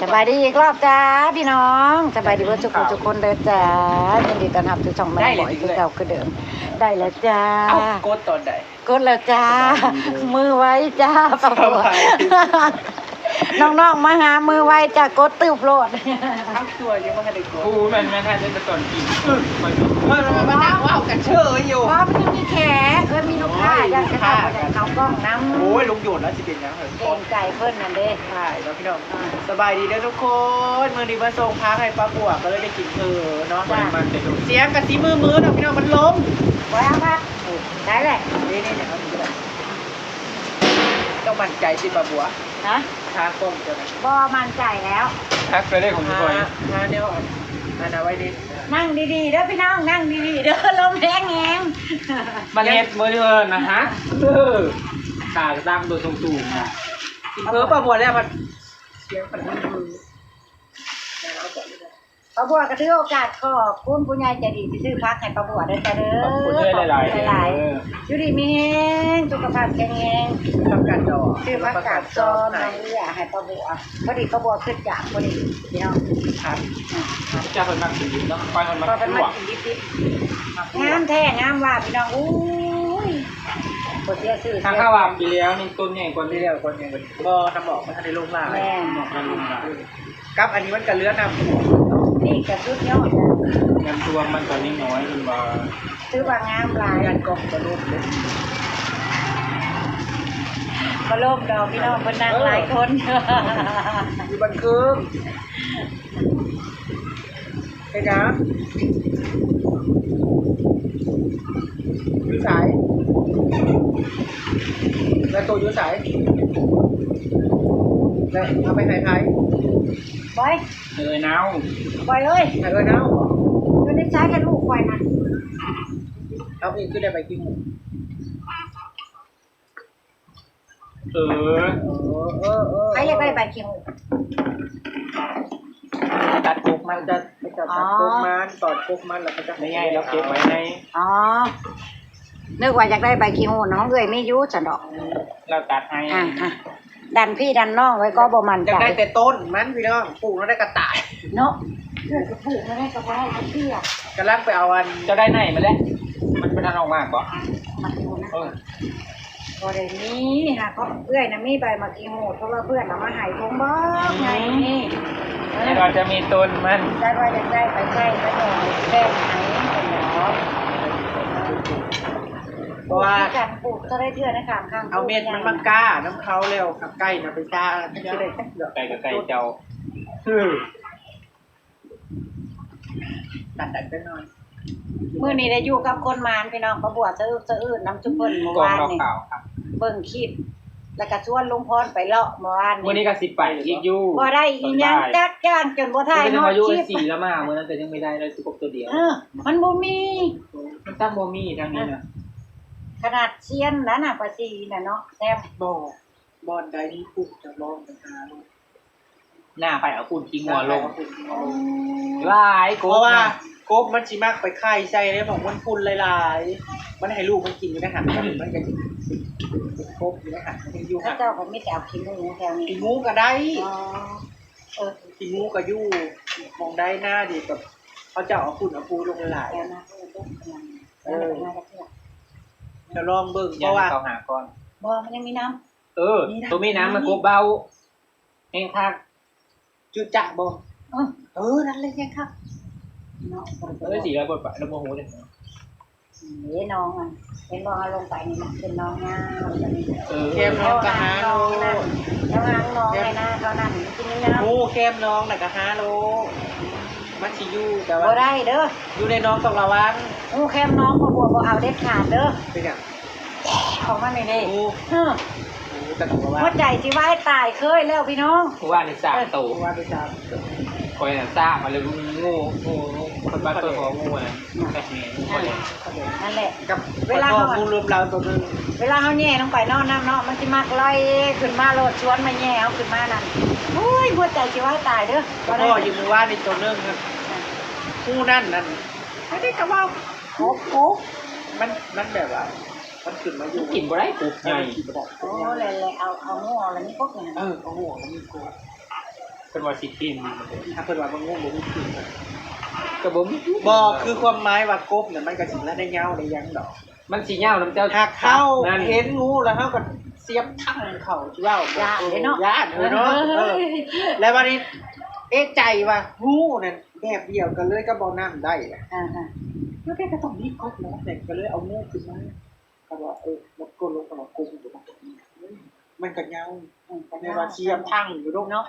ສະບາຍດີອີກລອບຈ້າພີ່ນ້ອງ ສະບາຍດີເບິດທຸກຜູ້ທຸກຄົນເດີຈ້າ ຍິນດີຕ້ອນຮັບສູ່ຊ່ອງແມ່ນບອຍຄືເກົ່າຄືເດີມ. ໄດ້ແລ້ວຈ້າ. ເອົ້າ ກົດຕອນໃດ? ກົດແລ້ວຈ້າ. ສະບາຍດີເດີ ມືໄວຈ້າ ປ້າບົວ. ສະບາຍດີ. ນ້ອງໆມາຫາມືໄວຈ້າ ກົດຕຶບໂລດ. ເອົາ ຕົວຍັງບໍ່ທັນໄດ້ກົດ. ໂອ້ ແມ່ນໆ ໃຫ້ໄດ້ແຕ່ຕອນກິນ. ເອີ ຂ້ອຍ ຂ້ອຍມານັ່ງເວົ້າກັນເຊີຍຢູ່. ບໍ່ ມັນຍັງມີແຂກ ເອີ ມີລູກຄ້າ ໂອ້ຍ ຢ້ານເຂົາເຈົ້າບໍ່ຢາກເຂົ້າກ້ອງນຳ. ລູກຄ້າ ໂອ້ຍ ລຸງໂຍນລາວຊິເປັນຫຍັງເຮີ້ຍ? ເກງໃຈເພິ່ນນັ້ນເດ້. ຖ່າຍເນາະພີ່ນ້ອງ. ອ່າ ສະບາຍດີເດີທຸກຄົນ ມື້ນີ້ມາສົ່ງຜັກໃຫ້ປ້າບົວ ກໍເລີຍໄດ້ກິນເທື່ອເນາະ. ບໍ່ໄດ້ມາແຕ່ດົນ. ສຽງກະຊິມືໆດອກພີ່ນ້ອງ ມັນລົມ. ບໍ່ເອົາຜັກ ໄດ້ແຫຼະ. ນີ້ໆ ເອົານີ້ກໍໄດ້. ເຈົ້າໝັ້ນໃຈຕິປ້າບົວ? ຮະ? ທາກ້ອງເຈົ້ານະ. ບໍ່ໝັ້ນໃຈແລ້ວ. ຮັກໄປເລີຍຂອງຂ້ອຍ. ຫາ ຫາແນວອັນ ອັນນັ້ນໄວ້ດີ. ນັ່ງດີໆເດີພີ່ນ້ອງ ນັ່ງດີໆເດີ ລົມແຮງໆ. ມັນເຮັດມື້ເດີນະຮະ. ເອີ ຂາຕັ້ງໂຕສູງໆນະ. ເອີ ປ້າບົວແລ້ວມັນສຽງມັນ ປ້າບົວກໍຖືໂອກາດຂອບຄຸນຜູ້ໃຫຍ່ໃຈດີທີ່ຊື້ຜັກໃຫ້ປ້າບົວເດີຈ້າເດີ. ຂອບຄຸນເອື້ອຍຫຼາຍໆ ຂອບຄຸນຫຼາຍໆ. ເອີ ຢູ່ດີມີແຮງ ສຸຂະພາບແຂງແຮງ. ຜັກກາດດອງ ຊື້ຜັກກາດດອງ ຊື້ຜັກກາດຊອນ ໃຫ້ນ້ອງເອື້ອ ໃຫ້ປ້າບົວ. ພໍດີປ້າບົວຄິດຢາກພໍດີພີ່ນ້ອງ. ຄັບ ອືມ ຈັກເພິ່ນມັກກິນດິບເນາະ ຂ້ອຍມັກ ຂ້ອຍມັກກິນດິບໆ. ງາມແທ້ງາມວ່າພີ່ນ້ອງ. ໂອ້ຍ ບໍ່ເຊື່ອຊື່ ຖ້າວ່າປີແລ້ວນີ້ຕົ້ນໃຫຍ່ກວ່ານີ້ແລ້ວ ຕົ້ນໃຫຍ່ກວ່ານີ້. ບໍ່ ນ້ຳໝອກມັນທັນໄດ້ລົງຫຼາຍ. ແມ່ນ ນ້ຳໝອກມັນລົງຫຼາຍ. ກັບອັນນີ້ມັນກະເຫຼືອນ້ຳ ນີ້ກະສຸດຍອດ. ນ້ຳຖ້ວມມັນກະນ້ອຍໆ ເພິ່ນວ່າ ຖືວ່າງາມຫຼາຍ. ຍາດກ້ອງກະລົມເດ້ ບໍ່ລົມດອກພີ່ນ້ອງ ເພິ່ນນັ່ງຫຼາຍຄົນ. ຢູ່ບ້ານເຄີງ ເຮັດຫຍັງ? ຢູ່ໃສ? ແລ້ວໂຕຢູ່ໃສ? ແລ້ວເອົາໄປໃຫ້ໃຜ? ບອຍ ເອີນາວ ບອຍເອີຍ ໃຫ້ເອີນາວ. ຢູ່ໃນໃສລະລູກຂ້ອຍນະ? ເອົາ ເອີ ຄືໄດ້ໃບຂີ້ຫູດ. ເອີ ເອີ ເອີ ເອີ ໃຜຢາກໄດ້ໃບຂີ້ຫູດ? ຕັດກົກມັນ ຈະ ຈະຕັດກົກມັນ ອໍ ຕອດກົກມັນ ແລ້ວກໍຈະ ແມ່ໃຫຍ່ລາວເກັບໄວ້ໃນ ອໍ ນຶກວ່າຢາກໄດ້ໃບຂີ້ຫູດ ຂອງເອື້ອຍມີຢູ່ຊັ້ນດອກ ລາວຕັດໃຫ້. ອ່າ ອ່າ ດັນພີ່ດັນນ້ອງໄວ້ກໍບໍ່ໝັ້ນໃຈ. ຢາກໄດ້ແຕ່ຕົ້ນມັນພີ່ນ້ອງ ປູກແນວໃດກໍຕາຍເນາະ. ເອື້ອຍກໍປູກແນວໃດກໍບໍ່ໄດ້ຈັກເທື່ອ. ກຳລັງໄປເອົາອັນ ເຈົ້າໄດ້ໃນມາແລ້ວ ມັນ ມັນທັນອອກໝາກບໍ່? ໝາກຢູ່ນະ. ເອີ ບໍ່ໄດ້ມີຫາ ເພາະເອື້ອຍນະມີໃບໝາກຂີ້ຫູດ ເພາະວ່າເພື່ອນເອົາມາໃຫ້ຖົງບັກໃຫຍ່ນີ້. ອືມ ເອີ ແຕ່ວ່າຈະມີຕົ້ນມັນ ແຕ່ວ່າຢາກໄດ້ໄປໃຊ້ໄປດອງແບ່ງໃຫ້ເພິ່ນເນາະ. ເພາະວ່າ ການປູກເທົ່າໃດເທື່ອໃນຂ້າງຂ້າງ ເອົາເມັດມັນມາກ້ານຳເຂົາແລ້ວ ໃກ້ນະໄປຊາ ມັນຊິໄດ້ຈັກດອກ. ໃກ້ກໍໃກ້ເຈົ້າ. ເອີ ຕັດໄດ້ຈັກໜ້ອຍ. ມື້ນີ້ໄດ້ຢູ່ກັບຄົນໝານພີ່ນ້ອງ ປ້າບົວສະອຶກສະອື້ນນຳຊຸມເພິ່ນມື້ວານນີ້ ເບິ່ງຄລິບ ແລ້ວກໍຊວນລຸງພອນໄປເລາະມື້ວານນີ້. ມື້ນີ້ກໍຊິໄປອີກຢູ່ ບໍ່ໄດ້ອີ່ຫຍັງຈັກຢ່າງ ຈົນບໍ່ຖ່າຍຮອດຄລິບ. ລາວມາມື້ນັ້ນກໍຍັງໄມ່ໄດ້ ລາວຊິຄົບຕົວດຽວ. ເອີ ມັນບໍ່ມີ ມັນຕັ້ງບໍ່ມີທາງນີ້ນະ. ຂະໜາດຊຽນນັ້ນນະ ປາສີນະເນາະ ແຊມ ບໍ່ ບ່ອນໃດມີປຸກຈະລອງໄປຫາໂລດ. ໜ້າໄປເອົາຝຸ່ນຂີ້ງົວລົງ ໜ້າໄປເອົາຝຸ່ນຂີ້ງົວລົງ ຫຼາຍກົບ ເພາະວ່າ ນະ ກົບມັນຊິມັກໄປໄຂ່ໃສ່ໃນໝ່ອງມັນຝຸ່ນຫຼາຍໆ ມັນໃຫ້ລູກມັນກິນຢູ່ໃນຫັ້ນ ມັນກໍຊິເປັນກົບຢູ່ໃນຫັ້ນ ມັນຍັງຢູ່ຫັ້ນ. ເຂົາເຈົ້າກໍມີແຕ່ເອົາຂີ້ໝູແຖວນີ້ ຂີ້ໝູກໍໄດ້. ອໍ ເອີ ຂີ້ໝູກໍຢູ່ໝ່ອງໃດນາດີ ກໍເຂົາເຈົ້າເອົາຝຸ່ນເອົາປູລົງຫຼາຍໆ. ເອີ ຈະລອງເບິ່ງ ເພາະວ່າ ເຂົາຫາກ່ອນ ບໍ່ ມັນຍັງມີນ້ຳ. ເອີ ມີນ້ຳ ໂຕມີນ້ຳ ມັນກົບເບົາ ແຮງຄັກ ຈຸຈະບໍ່? ເອີ ເອີ ນັ້ນແຫຼະແຮງຄັກເນາະ. ເອີ ຊິລະບົດປະ ລະບໍ່ຮູ້ເດ້. ເອີ ນ້ອງ ອັນ ເຫັນບໍ່ ເຮົາລົງໄປນີ້ນະ ເປັນໜອງຍາວ. ເອີ ແຄມໜອງກໍຫາໂລດ ແຖວຫາງໜອງ ແຖວຫາງໜອງ ແຄມ ໃນນາເຂົານັ້ນ ມັນຊິມີນ້ຳ. ໂອ້ ແຄມໜອງນະກໍຫາໂລດ ມັນຊິຢູ່ ແຕ່ວ່າ ບໍ່ໄດ້ເດີ ຢູ່ໃນໜອງຕ້ອງລະວັງ. ໂອ້ ແຄມໜອງ ພໍ່ບົວບໍ່ເອົາເດັດຂາດເດີ. ເປັນຫຍັງ? ຂອງມັນນີ້ເດ້. ໂອ້ ເອີ ໂອ້ ແຕ່ກໍວ່າ ຫົວໃຈຊິວາຍຕາຍເຄີຍແລ້ວພີ່ນ້ອງ. ເມື່ອວານນີ້ສາມໂຕ ເອີ ເມື່ອວານນີ້ສາມໂຕ. ຂ້ອຍນະຊາກມາເລີຍ ງູ ງູ ງູ ເພິ່ນມາຕົວະງູນະ ອືມ ແບບນີ້ ອ່າ ງູ ນັ້ນແຫຼະ ກັບ ເວລາເຮົາ ງູລວມລາວໂຕໜຶ່ງ ເວລາເຮົາແຍ່ລົງໄປເນາະ ນ້ຳເນາະ ມັນຊິມັກລອຍຂຶ້ນມາໂລດ ຊວນມາແຍ່ເຮົາຂຶ້ນມານັ້ນ. ໂອ້ຍ ຫົວໃຈຊິວາຍຕາຍເດີ. ພໍ່ຢູ່ເມື່ອວານນີ້ໂຕໜຶ່ງ ອ່າ ງູນັ້ນ ນັ້ນ ໃຜໄດ້ກະເວົ້າ ໂອ້ໂຫ ມັນ ມັນແບບວ່າ ມັນຂຶ້ນມາຢູ່ ມັນກິນບໍ່ໄດ້ກົບໃຫຍ່ ມັນກິນບໍ່ໄດ້. ໂອ້ ແລ້ວ ແລ້ວເອົາ ເອົາງູອອກແລ້ວມີກົບຫຍັງ? ເອີ ເອົາງູອອກແລ້ວມີກົບ. ເພິ່ນວ່າຊິຖິ້ມ ຖ້າເພິ່ນວ່າບໍ່ງຸ້ມບໍ່ມີຖິ້ມ ກໍບໍ່ມີ ບໍ່ ຄືຄວາມໝາຍວ່າກົບນັ້ນ ມັນກໍຊິລະໄດ້ເຫຍົາໄດ້ຫຍັງດອກ ມັນຊິເຫຍົານຳເຈົ້າ ຫາກເຮົາ ນັ້ນ ເຫັນງູແລ້ວເຮົາກໍສຽບທັງເຂົາ ຊິເວົ້າ ຢ້ານເດ້ເນາະ ຢ້ານເນາະ ເອີ ແລ້ວບາດນີ້ເອະໃຈວ່າງູນັ້ນແບບດຽວກັນເລີຍກັບບໍ່ນ້ຳໄດ້ ອ່າໆ ແລ້ວແກກໍຕ້ອງມີກົບແລ້ວ ແຕ່ກໍເລີຍເອົາງູຂຶ້ນມາ ກໍວ່າ ເອີ ມັນກົບລົງ ກໍວ່າກົບຢູ່ ມັນກໍເຫຍົາ ອືມ ກໍແມ່ນວ່າສຽບທັງຢູ່ດອກເນາະ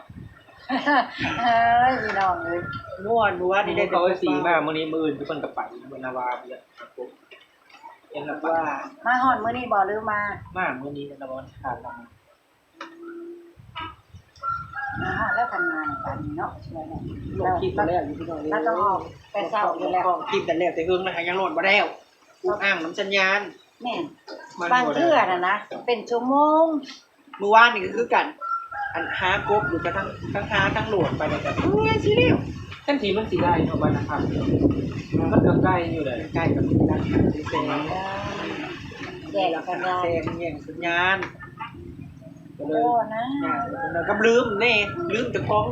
ເອີຍ ພີ່ນ້ອງເອີຍ ມ່ວນ ມື້ວານນີ້ໄດ້ແຕ່ ເຂົາເອົາສີມາ ມື້ນີ້ ມື້ອື່ນເພິ່ນກໍໄປ ເພິ່ນນາວ່າ ເຮັດລະ ວ່າ ມາຮອດມື້ນີ້ບໍ່ ຫຼືມາ ມາມື້ນີ້ລະ ບໍ່ທັນລະ ມາຮອດແລ້ວ ທຳງານປານນີ້ເນາະ ລົງຄລິບກໍແລ້ວຢູ່ ພີ່ນ້ອງເອີຍ ລະຕ້ອງອອກແຕ່ເຊົ້າຢູ່ແລ້ວ ລົງຄລິບກັນແລ້ວ ແຕ່ເຫິງແລ້ວ ຫາຍັງໂຫຼດບໍ່ແລ້ວ ອຸກອ່າງນຳສັນຍານ ແມ່ນ ບາງເທື່ອຫັ້ນນະ ເປັນຊົ່ວໂມງ ມື້ວານນີ້ກໍຄືກັນ ອັນຫາກົບຢູ່ກັບທັງ ທັງຫາທັງໂຫຼດໄປແລ້ວກໍ ໂອ້ຍ ຊິແລ້ວ ທັງທີ່ມັນຊິໄດ້ເນາະ ບ້ານນາຄຳ ມັນກໍໄກຢູ່ເດ້ ໃກ້ກັບບ້ານນາຄຳ ແຊງ ແຊງ ແຊງແຍ່ງສັນຍານ ກໍເລີຍ ໂອ້ ນະ ກໍລືມເດ້ ລືມເຈົ້າຂອງ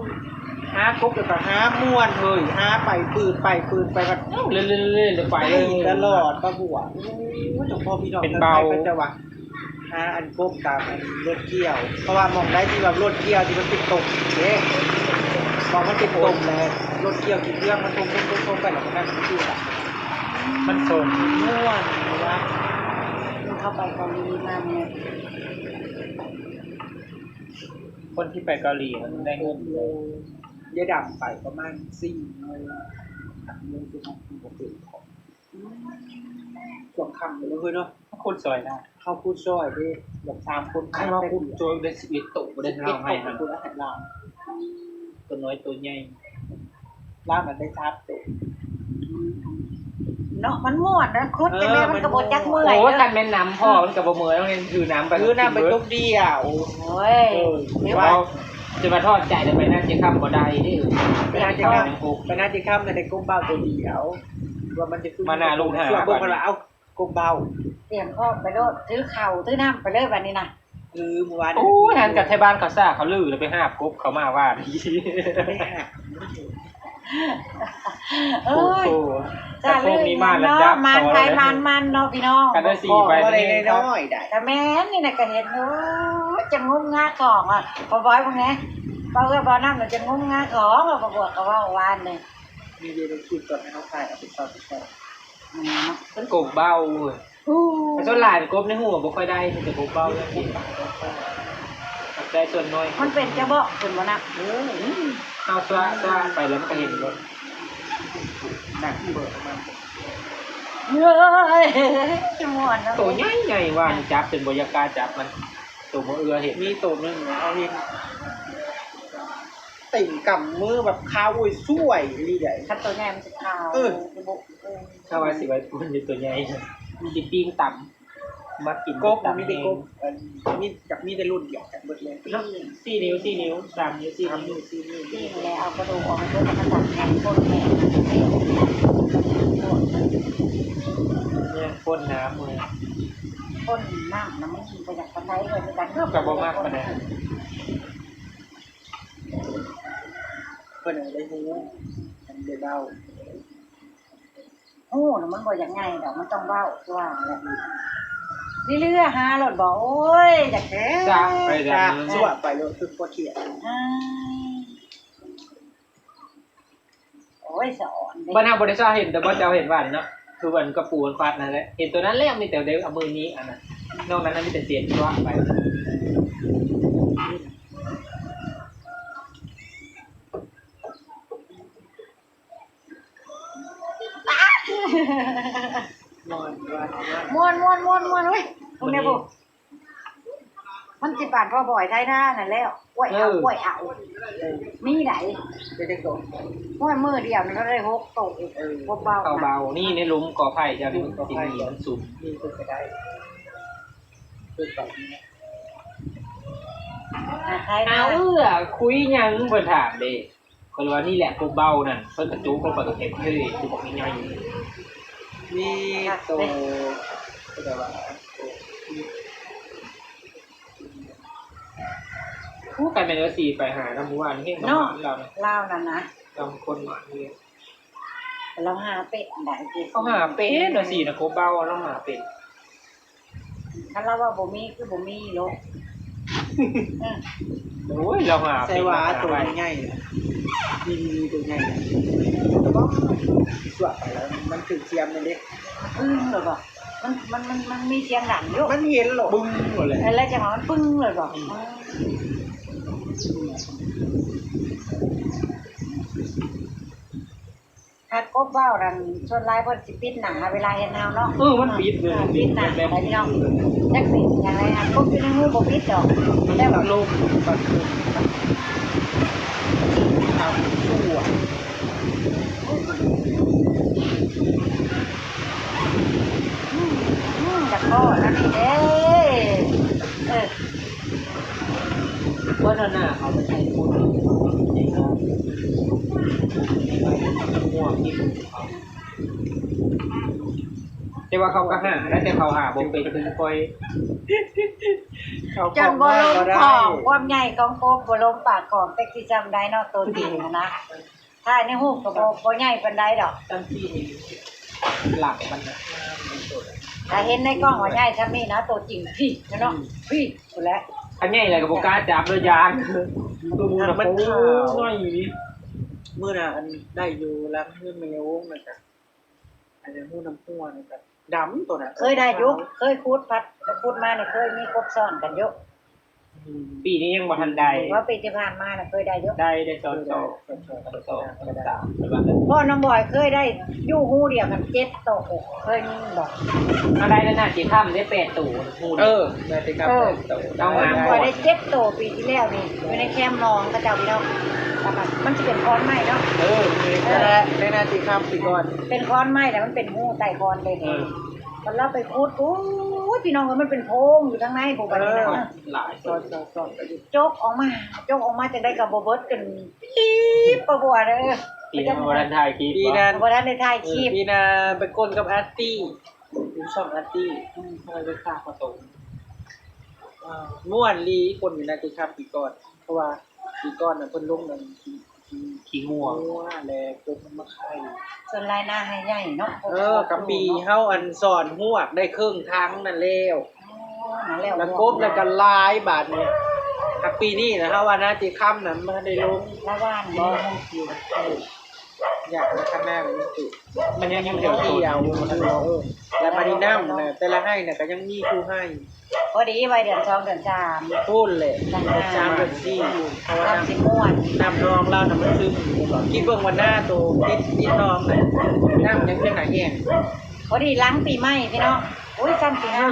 ຫາກົບແລ້ວກໍຫາມ່ວນເຮີ້ຍ ຫາໄປປືດໄປປືດໄປ ບັດ ເອີ ເລື້ອຍໆໆ ໄປເລີຍ ຕະຫຼອດ ປາບົວ ໂອ້ຍ ເຈົ້າພໍ່ພີ່ນ້ອງ ເປັນເບົາ ເຂົາເຈົ້າວ່າ ຫາອັນກົບຕາມອັນລົດກ່ຽວ ເພາະວ່າໝ່ອງໃດທີ່ວ່າລົດກ່ຽວທີ່ມັນເປັນຕົມເດ້ ໝ່ອງມັນເປັນຕົມແລ້ວ ລົດກ່ຽວຂີ້ເຄື່ອງມັນຕົມໆໆໄປ ແລ້ວມັນນັ້ນມັນຄືວ່າ ມັນສົມ ມ່ວນວ່າ ເຂົ້າໄປເກົາຫຼີມາແມ່ນ ຄົນທີ່ໄປເກົາຫຼີມັນໄດ້ເງິນເລີຍ ເຢດຳໄປປະມານສີ່ມື້ ເງິນຄືມັນບໍ່ເປັນຂອງ ອືມ ຊ່ວງຄ່ຳເລີຍເນາະ ເຮົາຂຸດຊ່ອຍນະ ເຮົາຂຸດຊ່ອຍເດ້ ແບບສາມຄົນ ຄັນວ່າຂຸດຊ່ອຍໄດ້ສິບເອັດໂຕ ບໍ່ໄດ້ເຮົາໃຫ້ຫັ້ນ ໂຕນ້ອຍໂຕໃຫຍ່ ລາວນັ້ນໄດ້ສາມໂຕ ເນາະ ມັນມ່ວນນະ ຂຸດຈັ່ງໃດມັນກໍບໍ່ຈັກເມື່ອຍ ໂອ້ຍ ເດີ ຄັນແມ່ນນ້ຳພໍມັນກໍບໍ່ເມື່ອຍ ຕ້ອງເຫັນຖືນ້ຳໄປ ຖືນ້ຳໄປຕົກດຽວ ໂອ້ຍ ເອີ ຈະມາ ຈະມາຖອດໃຈແລ້ວໄປນາຈິຄຳບໍ່ໄດ້ເດ້ ໄປນາຈິຄຳ ໄປນາຈິຄຳໄດ້ກົບເບົາໂຕດຽວ ວ່າມັນຈະຄື ມາໜ້າລູກຫາ ເບິ່ງເພິ່ນວ່າ ເອົ້າ ກົບເບົາ ຕຽມພ້ອມໄປໂລດ ຖືເຂົ້າຖືນ້ຳໄປເລີຍບາດນີ້ນະ ຄືມື້ວານ ໂອ້ຍ ຫັ້ນກັບໄທບ້ານເຂົາຊາເຂົາລື ແລ້ວໄປຫາບກົບເຂົາມາວານ ໄປຫາ ໂອ້ຍ ໂອ້ໂຫ ຊາລື ໂອ້ໂຫ ມີມານລະດັບເນາະ ມານໃຜມານມັນເນາະ ພີ່ນ້ອງ ຄັນໄດ້ສີ່ໃບ ບໍ່ໄດ້ນ້ອຍໃດ ກະແມ່ນນີ້ນະ ກະເຫັນ ໂອ້ຍ ຈະງຸ້ມງາຂອງ ອ່ະ ພໍ່ບອຍເບິ່ງແດ່ ເວົ້າເອື້ອຍບໍ່ນ້ຳ ຈະງຸ້ມງາຂອງ ພໍ່ບວກກໍເວົ້າວານນີ້ ມີຢູ່ໃນຄລິບຕອນເຮົາຖ່າຍເອົາໄປຊອກ ອືມ ມັນກົບເບົາເວີຍ ໂອ້ ແຕ່ສ່ວນຫຼາຍກົບໃນຫູບໍ່ຄ່ອຍໄດ້ ມີແຕ່ກົບເບົາ ໄດ້ສ່ວນໜ້ອຍ ມັນເປັນຈະບອກເພິ່ນບໍ່ນະ ເອີ ເຮົາສະ ສະໄປແລ້ວມັນກໍເຫັນໂລດ ໜັກເບີດ ເອີຍ ຈະມ່ວນເນາະ ໂຕໃຫຍ່ໆ ວ່ານີ້ຈັບຈົນບໍ່ຢາກກ້າຈັບມັນ ໂຕບໍ່ເອື້ອເຫັນ ມີໂຕໜຶ່ງເຮົາເຫັນ ເຕັມກຳມືແບບຂາວໂອ້ຍສວຍອີ່ຫຼີໃດ໋ ຄັນໂຕໃຫຍ່ມັນຊິຂາວ ເອີ ຖ້າວ່າຊິໄວ້ປຸ້ນຢູ່ໂຕໃຫຍ່ ມັນຊິປີ້ງຕຳ ມັກກິນກົບ ມັນມີແຕ່ກົບ ເອີ ມີ ຈັກມີແຕ່ລຸ້ນດຽວກັນເບິດເລີຍ ສີ່ນິ້ວ ສີ່ນິ້ວ ສາມນິ້ວ ສີ່ນິ້ວ ສີ່ນິ້ວ ປີ້ງແລ້ວເອົາກະດູກອອກໃຫ້ເບິດ ແລ້ວກໍຕັດແຍກກົ້ນແຍກ ແຍກກົ້ນນ້ຳເລີຍ ກົ້ນນ້ຳນະ ມັນບໍ່ຢາກປານໃດເລີຍ ຄືກັນ ເຮົາກໍບໍ່ມັກປານໃດ. ເພິ່ນຍັງໄດ້ຮູ້ ຍັງໄດ້ເວົ້າ ຮູ້ນະ ມັນບໍ່ຢາກໃຫຍ່ດອກ ມັນຕ້ອງເວົ້າ ຄືວ່າແຫຼະ ເລື້ອຍໆ ຫາໂລດບໍ່ ໂອ້ຍ ຢາກແທ້ ສະໄປ ສະ ສະ ສະໄປໂລດ ຄືບໍ່ຄຽດ ອາ ໂອ້ຍ ສະອອນເດ້ ບັດນາບໍ່ໄດ້ຊອກເຫັນ ແຕ່ບໍ່ເຈົ້າເຫັນວ່ານີ້ເນາະ ຄືອັນກະປູອັນຄວັດນັ້ນແຫຼະ ເຫັນຕົວນັ້ນແລ້ວ ມີແຕ່ໄດ້ເອົາມືນີ້ອັນນັ້ນ ນອກນັ້ນມີແຕ່ເສຍງຊະວະໄປ. ມ່ວນ ມ່ວນ ມ່ວນ ເອີຍ ເບິ່ງແດ່ບຸ ມັນຊິປານພໍ່ບອຍໄທນານັ້ນແລ້ວ ກ້ວຍເອົາ ເອີ ກ້ວຍເອົາ ເອີ ມີໃດ ເປັນຈັກໂຕ ໂອ້ຍ ມື້ດຽວນີ້ລາວໄດ້ຫົກໂຕ ເອີ ບໍ່ເບົາ ເຂົ້າເບົາ ນີ້ໃນຫຼຸມກໍໄຜ່ເຈົ້ານີ້ ມັນຊິມີ ມັນສຸມ ນີ້ເພິ່ນກໍໄດ້ ເພິ່ນກໍ ຫາໃຜ ຫາເອື້ອ ຄຸຍຫຍັງ ເພິ່ນຖາມເດ້. ຂ້ອຍວ່ານີ້ແຫຼະ ພວກເບົານັ້ນ ເພິ່ນກະຈຸກລົງໄປກະເຕັມເລີຍ ຄືບັກໃຫຍ່ໆ ມີໂຕ ແຕ່ວ່າ ໂຕ ໂຕ ໂອ້ ຄັນແມ່ນວ່າສີໄປຫານຳໝູ່ບ້ານແຮ່ງນະ ເນາະ ໝານລາວນະ ລາວນັ້ນນະ ລາວຄົນໝານເດ້ ລາວຫາເປັນໄດ້ຕິ ເຂົາຫາເປັນວ່າສີນະ ກົບເບົາລາວຫາເປັນ ຄັນລາວວ່າບໍ່ມີຄືບໍ່ມີໂລດ ເອີ ໂອ້ຍ ລາວຫາເປັນ ໃສ່ວ່າໂຕໃຫຍ່ ມີ ມີໂຕໃຫຍ່ ສວກໄປແລ້ວມັນຖືກສຽມແມ່ນເດ້ ປຶ້ງໂລດບໍ່ ມັນ ມັນ ມັນ ມັນມີສຽງດັງຢູ່ ມັນເຫັນໂລດ ປຶ້ງໂລດແຫຼະ ເອີ ແລ້ວຈັ່ງວ່າມັນປຶ້ງໂລດບໍ່ ອືມ ອືມ. ຖ້າກົບເວົ້ານັ້ນ ສ່ວນຫຼາຍເພິ່ນຊິປິດໜ້າເວລາເຫັນເຮົາເນາະ ເອີ ມັນປິດເລີຍ ເອີ ປິດໜ້າ ແບບ ໄປພີ່ນ້ອງ ຈັກຊິຫຍັງໃດ ກົບຢູ່ໃນຮູບໍ່ປິດດອກ ແຕ່ວ່າລົມ ປັດລົມ ເອົາ ຊົ່ວ ອືມ ອືມ ຢາກພໍ້ນຳນີ້ເດ້ ເອີ. ເພິ່ນເອົາໜ້າເຂົາໄປໃສ່ຄົນໃນຫ້ອງ ແຕ່ວ່າເຂົາກໍຫາໄດ້ ແຕ່ເຂົາຫາບໍ່ເປັນຄືຂ້ອຍ ເຂົາ ຈົນບໍ່ລົງຂອງ ຄວາມໃຫຍ່ຂອງກົບບໍ່ລົງປາກຂອງ ແຕ່ຄືຈຳໄດ້ເນາະ ໂຕຈິງຫັ້ນນະ. ຖ່າຍໃນຮູບກໍບໍ່ ບໍ່ໃຫຍ່ປານໃດດອກ ຕັ້ງທີ່ນີ້ຫຼັງມັນນະ ຖ້າເຫັນໃນກ້ອງວ່າໃຫຍ່ຊ່ຳນີ້ນະ ໂຕຈິງພີ້ເນາະ ອືມ ພີ້ພຸ້ນແຫຼະ ຄັນໃຫຍ່ແລ້ວກໍບໍ່ກ້າຈັບເດີ ຢ້ານ ໂຕນີ້ນະ ມັນຂາວ ໂອ້ຍ ນ້ອຍອີ່ຫຼີ ມື້ນະ ອັນ ໄດ້ຢູ່ຫຼັງເຮືອນແມ່ຍາວົງນັ້ນກະ ອັນນີ້ ຮູນ້ຳຮົ່ວນີ້ກະ ດຳໂຕນັ້ນ ເຄີຍໄດ້ຢູ່ ເຄີຍຂຸດ ພັດຂຸດມານີ້ ເຄີຍມີກົບຊ້ອນກັນຢູ່ ອືມ ປີນີ້ຍັງບໍ່ທັນໄດ້ ວ່າປີທີ່ຜ່ານມານະເຄີຍໄດ້ຢູ່ ໄດ້ ໄດ້ຊ້ອນສອງ ຊ້ອນສອງ ຊ້ອນສາມ ພໍ່ນ້ອງບອຍເຄີຍໄດ້ຢູ່ຮູດຽວກັນເຈັດໂຕ ເຄີຍມີບໍ່? ເຮົາໄດ້ແລ້ວນະ ຊິຂ້າມໄດ້ແປດໂຕ ເອີ ແມ່ນຕິ ເອີ ເອົາມາ ຂ້ອຍໄດ້ເຈັດໂຕປີທີ່ແລ້ວນີ້ ຢູ່ໃນແຄມໜອງເຂົາເຈົ້າພີ່ນ້ອງ ແລ້ວກໍມັນຊິເປັນຄອນໄມ້ເນາະ ເອີ ເອີ ແຕ່ນາຊິຂ້າມປີກ່ອນ ເປັນຄອນໄມ້ ແລ້ວມັນເປັນຮູໃຕ້ຄອນເດ້ ເອີ ຄັນລາວໄປຂຸດ ໂອ້ຍ ພີ່ນ້ອງເອີຍ ມັນເປັນໂພງຢູ່ທາງໃນພຸ້ນ ບັດນີ້ນະ ເອີ ຫຼາຍ ຈອກອອກມາ ຈອກອອກມາຈັ່ງໃດກໍບໍ່ເບິດ ຈົນ ອີບ ປະບົວເດີ ປີນັ້ນບໍ່ທັນຖ່າຍຄລິບ ປີນັ້ນ ບໍ່ທັນໄດ້ຖ່າຍຄລິບ ເອີ ປີໜ້າໄປກົ້ນກັບອາຕີ້ ຢູ່ຊ່ອງອາຕີ້ ອືມ ເຮົາໄປຂ້າເຂົາໂຕ ເອີ ມ່ວນອີ່ຫຼີ ກົ້ນຢູ່ນາຕິຄຳປີກ່ອນ ເພາະວ່າປີກ່ອນນະເພິ່ນລົງນັ້ນ ຂີ້ງົວ ງົວ ແລະກົບມັນມາໄຂ່ ສ່ວນຫຼາຍນາໃຫ້ໃຫຍ່ເນາະ ເອີ ກັບປີເຮົາອັນສອນຮວກໄດ້ເຄິ່ງທາງນັ້ນແລ້ວ ອໍ ນັ້ນແລ້ວ ລະກົບລະກະຫຼາຍບາດນີ້ ຫາກປີນີ້ນະ ເຮົາວ່ານາຕິຄຳນະມັນບໍ່ທັນໄດ້ລົງ ລະຫວ່ານບໍ່ ຢາກໃຫ້ຄະນະມັນຄື ມັນຍັງຢູ່ແຖວຕົ້ນ ເອີ ລະບາດນີ້ນ້ຳນະ ແຕ່ລະໄຮ່ນະກະຍັງມີຄູ່ໄຮ່ ພໍດີໄວ້ເດືອນສອງເດືອນສາມ ພຸ້ນແຫຼະ ເດືອນສາມເດືອນສີ່ ເພາະວ່ານ້ຳ ນ້ຳນອງລາວນະມັນຊຶມ ຄິດເບິ່ງວ່ານາໂຕຕິດ ຕິດໜອງນະ ນ້ຳຍັງເປັນໜ້າແຫ້ງ ພໍດີຫຼັງປີໃໝ່ພີ່ນ້ອງ ໂອ້ຍ ຊ້ຳປີ ແມ່ນ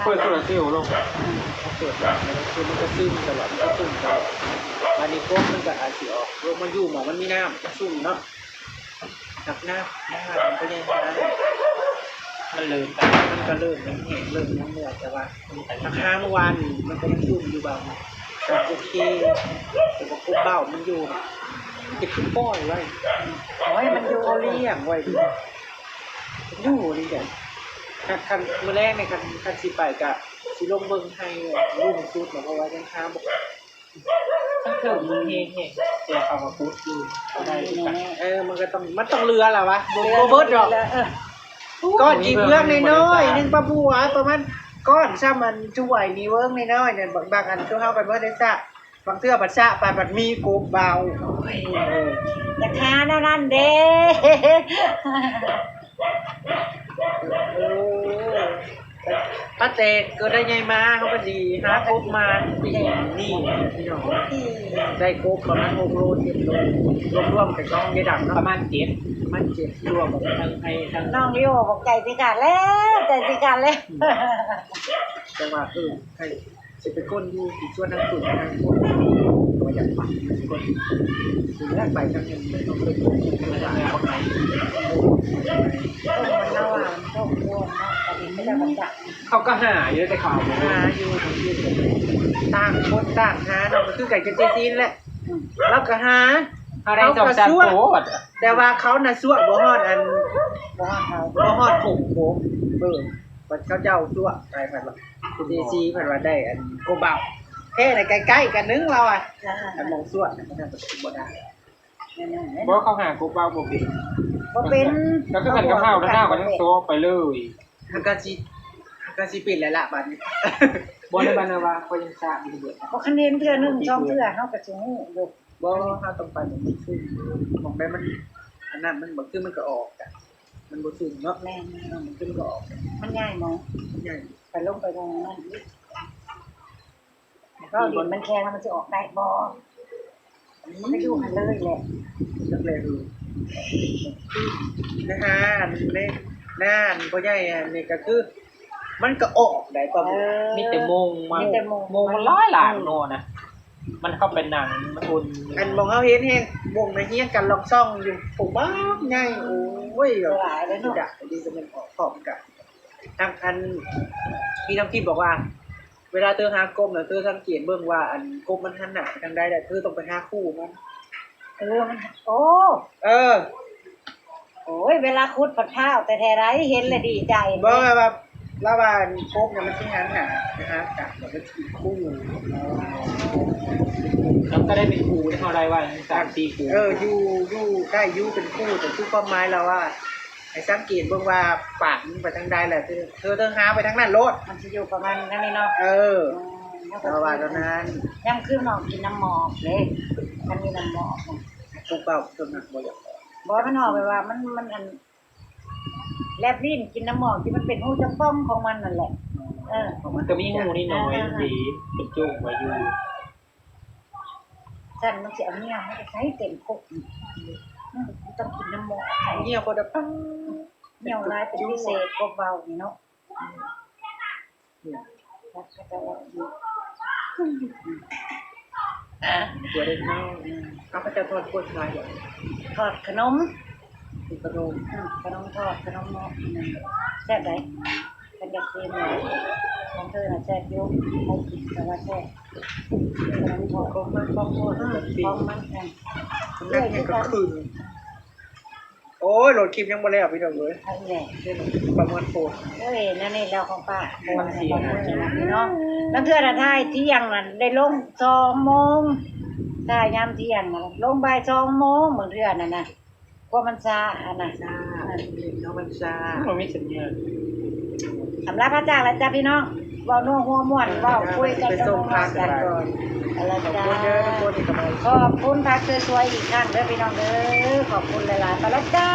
ເປີດໂຊລາເຊວເນາະ ອືມ ເປີດ ຄືມັນກະຊຶມຕະຫຼອດ ມັນກະຊຶມຕະຫຼອດ ບາດນີ້ກົບມັນກະອາດຊິອອກ ລົງມາຢູ່ໝ່ອງມັນມີນ້ຳ ມັນຊຸ່ມເນາະ ຮັກນ້ຳ ນ້ຳມັນກໍຍັງຫາ ມັນເລີ່ມ ມັນກໍເລີ່ມແຫ້ງ ເລີ່ມຫຍັງແລ້ວ ແຕ່ວ່າຫາກຫາມື້ວານນີ້ມັນກໍຍັງຊຸ່ມຢູ່ ບາງມັນກໍໂອເຄ ແຕ່ວ່າກົບເບົາມັນຢູ່ ເຮັດຄືປ່ອຍໄວ້ ໂອ້ຍ ມັນຢູ່ ເຂົາລ້ຽງໄວ້ ຢູ່ນີ້ແຫຼະ ຄັນ ຄັນມື້ແລງນີ້ ຄັນ ຄັນຊິໄປກະຊິລົງເບິ່ງໄຮ່ ລຸ້ນສຸດ ເພາະວ່າຍັງຫາບໍ່ ເທິງມັນແຫ້ງໆ ແຕ່ເຂົາກໍຂຸດຢູ່ ເຂົາໄດ້ຄືກັນ ເອີ ມັນກໍຕ້ອງ ມັນຕ້ອງເຫຼືອລະວະ ບໍ່ ບໍ່ເບິດດອກ ເອີ ກ້ອນຂີ້ເມືອງນ້ອຍໆໜຶ່ງ ປະບົວ ປະມານກ້ອນຊ່ຳອັນຖ້ວຍນີ້ເວີ້ງນ້ອຍໆນັ້ນ ບາງ ບາງອັນຄືເຮົາກໍບໍ່ໄດ້ສະ ບາງເທື່ອບັດສະໄປບັດມີກົບເບົາ ໂອ້ຍ ເອີ ຢາກຫາແນວນັ້ນເດ້ ເອີ ຕັ້ງແຕ່ເກີດໄດ້ໃຫຍ່ມາ ເຮົາກໍຊິຫາກົບມາປີນີ້ພີ່ນ້ອງ ໄດ້ກົບປະມານຫົກໂລ ເຈັດໂລ ລວມໆກັນກັບນ້ອງຍາຍດຳເນາະ ປະມານເຈັດ ປະມານເຈັດ ລວມທັງໄຮ່ທັງ ນ້ອງລີໂອບອກໃຈຊິຂາດແລ້ວ ໃຈຊິຂາດແລ້ວ ອືມ ແຕ່ວ່າ ເອີ ໃຫ້ ຊິໄປກົ້ນຢູ່ທີ່ສວນທາງເທິງທາງໂນ້ນ ບໍ່ຢາກໄປ ຊິໄປທາງນັ້ນ ຕ້ອງໄປກົ້ນຢູ່ທາງໃນ ເອີ ມັນລາວ ມັນຄອບຄົວເນາະ ອັນນີ້ເຂົາເຈົ້າກໍຈະ ເຂົາກໍຫາຢູ່ ແຕ່ເຂົາຫາຢູ່ ຕ່າງຄົນຕ່າງຫາເນາະ ກໍຄືກັນກັບເຈຊີນແຫຼະ ອືມ ລາວກໍຫາ ເຮົາໄດ້ສອງສາມໂຕ ແຕ່ວ່າເຂົານະຊວກບໍ່ຮອດອັນ ບໍ່ຮອດເຂົາ ບໍ່ຮອດຂົງໂຄ ເອີ ບັດເຂົາເຈົ້າຊວກໄປ ພັດວ່າ ເຈຊີ ພັດວ່າໄດ້ອັນ ໂກເບົາ ແທ້ນະ ໃກ້ໆກັນໜຶ່ງລາວອະ ອັນໝ່ອງສວດນະ ບໍ່ໄດ້ ບໍ່ ເຂົາຫາກົບເວົ້າບໍ່ເປັນ ບໍ່ເປັນ ກໍຄືກັນກັບເຮົາ ແລ້ວເຮົາກໍຍັງໂຊໄປເລີຍ ມັນກໍຊິ ມັນກໍຊິເປັນແລ້ວລະບາດນີ້ ບໍ່ໄດ້ບາດນາວ່າ ຂ້ອຍຍັງຊາຢູ່ເບິດ ບໍ່ ຄັນເຫັນເທື່ອໜຶ່ງສອງເທື່ອ ເຮົາກໍຊິຮູ້ຢູ່ ບໍ່ ເຮົາຕ້ອງໄປໝ່ອງມັນສູງ ໝ່ອງໃດມັນ ອັນນັ້ນມັນ ບາງເທື່ອມັນກໍອອກ ມັນບໍ່ສູງເນາະ ແມ່ນ ເອີ ບາງເທື່ອມັນກໍອອກ ມັນໃຫຍ່ໝໍ ມັນໃຫຍ່ ໄປລົງໄປໝ່ອງນັ້ນອີກ ເວົ້າດິນມັນແຂງແລ້ວມັນຊິອອກໄດ້ບໍ່? ມັນກໍຢູ່ຫັ້ນເລີຍແຫຼະ ຈັກແລະເອີ ນະ ອັນນີ້ ນາ ອັນພໍ່ໃຫຍ່ອັນນີ້ກໍຄື ມັນກໍອອກໄດ້ຕອນ ເອີ ມີແຕ່ມົງມັນ ມີແຕ່ມົງ ມົງມັນຫຼາຍໆເນາະນະ ມັນເຂົ້າໄປໜັງ ມັນອຸ່ນ ອັນໝ່ອງເຮົາເຫັນແຮງວົງນະ ຮຽງກັນລອງຊ່ອງຢູ່ ໂອ້ ບັກໃຫຍ່ ໂອ້ຍ ຫຼາຍເດ້ເນາະ ດາກດີກໍແມ່ນອອກພ້ອມກັນ ທາງ ອັນ ພີ່ນ້ຳທິບບອກວ່າ ເວລາເທີຫາກົບນະ ເທີສັງເກດເບິ່ງວ່າ ອັນ ກົບມັນຫັນໜ້າໄປທາງໃດ ແລ້ວເທີຕ້ອງໄປຫາຄູ່ມັນ ເອີ ມັນ ໂອ້ ເອີ ໂອ້ຍ ເວລາຂຸດພັດພ້າວແທ້ໆໃດ ເຫັນແລ້ວດີໃຈ ບໍ່ ແບບວ່າ ລາວວ່າ ອັນ ກົບນະ ມັນຊິຫັນໜ້າໄປຫາກັນ ແລ້ວມັນຊິເປັນຄູ່ ມັນກໍໄດ້ເປັນຄູ່ ເຮົາໄດ້ວ່າສາມສີ່ຄູ່ ເອີ ຢູ່ ຢູ່ ໄດ້ຢູ່ເປັນຄູ່ ແຕ່ຄືຄວາມໝາຍລາວວ່າ ໃຫ້ສັງເກດເບິ່ງວ່າປາກມັນໄປທາງໃດແຫຼະ ເທີ ເທີຫາໄປທາງນັ້ນໂລດ ມັນຊິຢູ່ປະມານນັ້ນເນາະ ເອີ ອືມ ເຮົາກໍວ່າແນວນັ້ນ ຍາມຄືນອກກິນນ້ຳໝອກເດ້ ຄັນມີນ້ຳໝອກນະ ພວກເຮົາສ່ວນມາກບໍ່ຢາກອອກ ບໍ່ ມັນອອກແບບວ່າມັນ ມັນ ອັນ ແລບລີ້ນກິນນ້ຳໝອກທີ່ມັນເປັນຮູຈະປ່ອງຂອງມັນນັ້ນແຫຼະ ເອີ ມັນກໍມີຮູນ້ອຍໆເດ້ ເປັນໂຈກໄວ້ຢູ່. ຊັ້ນມັນຊິເອົາເຫຍື້ອມາແຕ່ໃສເຕັມຄົກນີ້ ອືມ ຕ້ອງກິນນ້ຳໝອກ ເຫຍື້ອບໍ່ໄດ້ປັງ ເຫຍື້ອຫຼາຍເປັນພິເສດ ກົບເວົ້ານີ້ເນາະ ອືມ ເຂົາເຈົ້າວ່າ ອາ ຕົວເດັກນ້ອຍ ອືມ ເອົາ ເຂົາເຈົ້າທອດກົດຂາຍບໍ່? ທອດຂະໜົມ ຂະໜົມ ອືມ ຂະໜົມທອດ ຂະໜົມເນາະ ອືມ ແຊບໃດ. ເພິ່ນຢາກຊີມເລີຍ ຂອງເທີນະແຊບຢູ່ ໃຜກິນກໍວ່າແຊບ ຂອງມັນຂອງມັນຂອງມັນ ອືມ ຂອງມັນ ອືມ ເອື້ອຍຄືກັນ ໂອ້ຍ ໂຫຼດຄລິບຍັງບໍ່ແລ້ວພີ່ນ້ອງເອີຍ ເອົາອີກແລ້ວ ປະມວນໂພດ ເອີຍ ແນວນີ້ແລ້ວຂອງປ້າ ມັນຊິ ພີ່ນ້ອງ ລາງເທື່ອນະຖ່າຍທ່ຽງນະ ໄດ້ລົງສອງໂມງ ຖ່າຍຍາມທ່ຽງນະ ລົງບ່າຍສອງໂມງ ບາງເທື່ອນັ້ນນະ. ກວ່າມັນຊ້າ ອັນນັ້ນ ຊ້າ ເອີ ເນາະ ມັນຊ້າ ມັນບໍ່ມີສັນຍານ ອຳລາພາຈາກແລ້ວຈ້າພີ່ນ້ອງ ເວົ້ານົວຫົວມ່ວນ ເວົ້າຄຸຍກັນ ໄປສົ່ງຜັກກັນກ່ອນ ເອົາລະຈ້າ ຂອບຄຸນເດີທຸກຄົນທີ່ເຂົ້າມາ ຂອບຄຸນຜັກສວຍໆອີກຄັ້ງເດີພີ່ນ້ອງເດີ ຂອບຄຸນຫຼາຍໆ ໄປລະຈ້າ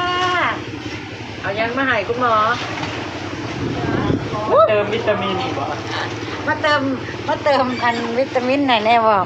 ເອົາຫຍັງມາໃຫ້ຄຸນໝໍ? ເຕີມວິຕາມິນບໍ? ມາເຕີມ ມາເຕີມອັນວິຕາມິນໃຫ້ແດ່ບໍ?